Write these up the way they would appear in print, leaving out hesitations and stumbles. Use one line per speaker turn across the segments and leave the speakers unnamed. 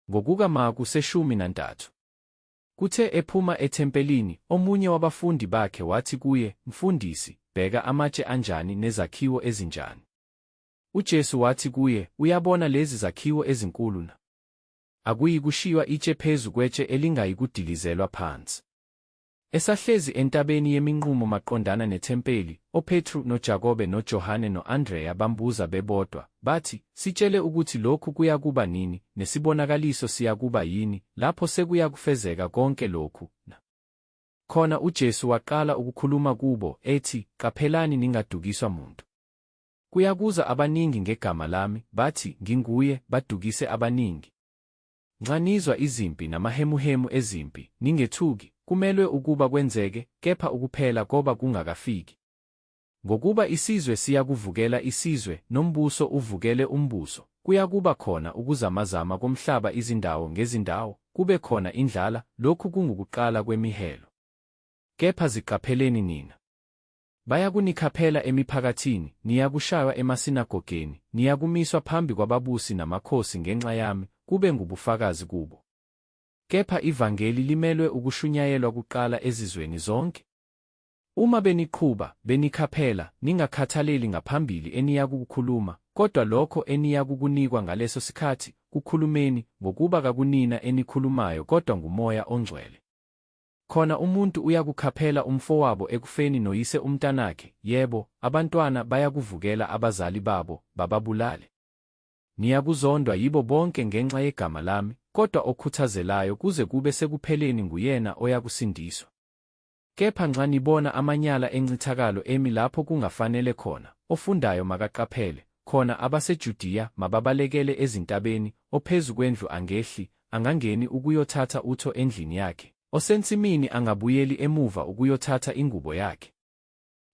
Ngokuka Marku 13. Kuthe ephuma ethempelini, omunye wabafundi bakhe wathi kuye, Mfundisi, bheka amatshe anjani nezakhiwo ezinjani! UJesu wathi kuye, Uyabona lezi zakhiwo ezinkulu na? Akuyikushiywa itshe phezu kwetshe elingayikudilizelwa phansi. Esahlezi entabeni yeminqumo maqondana nethempeli, oPetru noJakobe noJohane no-Andreya bambuza bebodwa, bathi, Sitshele ukuthi lokhu kuyakuba nini, nesibonakaliso siyakuba yini, lapho sekuyakufezeka konke lokhu, na? Khona uJesu waqala ukukhuluma kubo, ethi, Qaphelani ningadukiswa muntu. Kuyakuza abaningi ngegama lami, bathi, Nginguye, badukise abaningi. Nxa nizwa izimpi namahemuhemu ezimpi, ningethuki, kumelwe ukuba kwenzeke, kepha ukuphela koba kungakafiki. Ngokuba isizwe siyakuvukela isizwe, nombuso uvukele umbuso, kuyakuba khona ukuzamazama komhlaba izindawo ngezindawo, kube khona indlala, lokhu kungukuqala kwemihelo. Kepha ziqapheleni nina. Bayakunikhaphela emiphakathini, niyakushaywa emasinagogeni, niyakumiswa phambi kwababusi namakhosi ngenxa yami, kube ngubufakazi kubo. Kepha ivangeli limelwe ukushunyayelwa kuqala ezizweni zonke. Uma beniqhuba, benikhaphela, ningakhathaleli ngaphambili eniyakukukhuluma, kodwa lokho eniyakukunikwa ngaleso sikhathi, kukhulumeni, ngokuba kakunina enikhulumayo kodwa nguMoya oNgcwele. Khona umuntu uyakukhaphela umfowabo ekufeni noyise umntanakhe, yebo, abantwana bayakuvukela abazali babo, bababulale. Niyakuzondwa yibo bonke ngenxa yegama lami, kodwa okhuthazelayo kuze kube sekupheleni nguyena oyakusindiswa. Kepha nxa nibona amanyala encithakalo emi lapho kungafanele khona, ofundayo makaqaphele, khona abaseJudiya mababalekele ezintabeni, ophezu kwendlu angehli, angangeni ukuyothatha utho endlini yakhe, osensimini angabuyeli emuva ukuyothatha ingubo yakhe.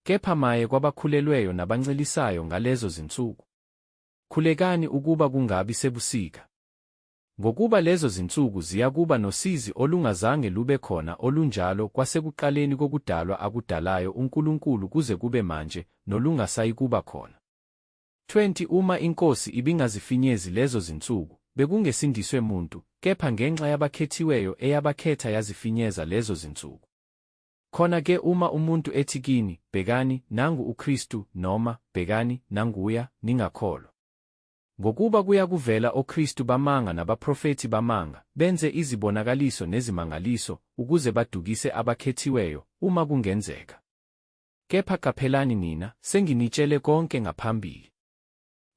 Kepha maye kwabakhulelweyo nabancelisayo ngalezo zinsuku! Khulekani ukuba kungabi sebusika. Ngokuba lezo zinsuku ziyakuba nosizi olungazange lube khona olunjalo kwasekuqaleni kokudalwa akudalayo uNkulunkulu kuze kube manje, nolungasayikuba khona. 20 uma iNkosi ibingazifinyezi lezo zinsuku, bekungesindiswe muntu, kepha ngenxa yabakhethiweyo eyabakhetha yazifinyeza lezo zinsuku. Khona ke uma umuntu ethi kini, Bhekani, nangu uKristu, noma, Bhekani, nanguya, ningakholwa. Ngokuba kuyakuvela oKristu bamanga nabaprofethi bamanga, benze izibonakaliso nezimangaliso, ukuze badukise abakhethiweyo, uma kungenzeka. Kepha qaphelani nina, senginitshele konke ngaphambili.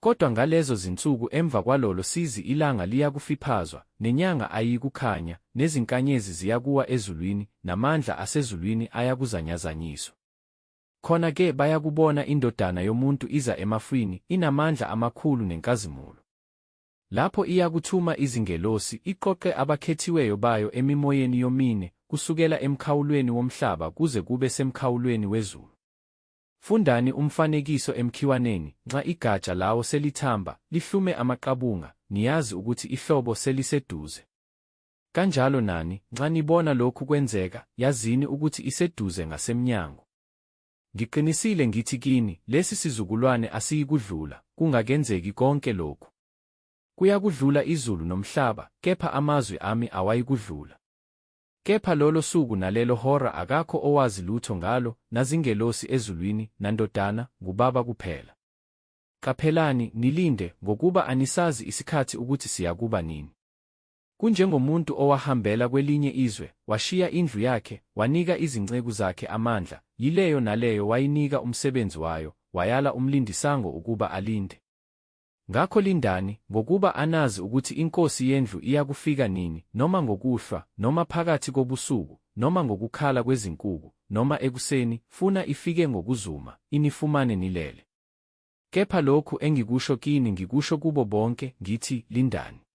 Kodwa ngalezo zinsuku emva kwalolo sizi ilanga liyakufiphazwa, nenyanga ayiyikukhanya, nezinkanyezi ziyakuwa ezulwini, namandla asezulwini ayakuzanyazanyiswa. Khona ke bayakubona iNdodana yomuntu iza emafwini, inamandla amakhulu nenkazimulo. Lapho iyakuthuma izingelosi, iqoqe abakhethiweyo bayo emimoyeni yomine, kusukela emkhawulweni womhlaba kuze kube semkhawulweni wezulu. Fundani umfanekiso emkhiwaneni, nxa igatsha lawo selithamba, lihlume amaqabunga, niyazi ukuthi ihlobo seliseduze. Kanjalo nani, nxa nibona lokhu kwenzeka, yazini ukuthi iseduze ngasemnyango. Ngiqinisile ngithi kini, lesi sizukulwane asiyikudlula, kungakenzeki konke lokhu. Kuyakudlula izulu nomhlaba, kepha amazwi ami awayikudlula. Kepha lolo suku nalelo hora akakho owazi lutho ngalo, nazingelosi ezulwini, naNdodana, nguBaba kuphela. Qaphelani, nilinde, ngokuba anisazi isikhathi ukuthi siyakuba nini. Kunjengomuntu owahambela kwelinye izwe, washiya indlu yakhe, wanika izinceku zakhe amandla, yileyo naleyo wayinika umsebenzi wayo, wayala umlindisango ukuba alinde. Ngakho lindani, ngokuba anazi ukuthi inkosi yendlu iyakufika nini, noma ngokuhlwa, noma phakathi kobusuku, noma ngokukhala kwezinkuku, noma ekuseni, funa ifike ngokuzuma, inifumane nilele. Kepha lokhu engikusho kini ngikusho kubo bonke, ngithi, Lindani.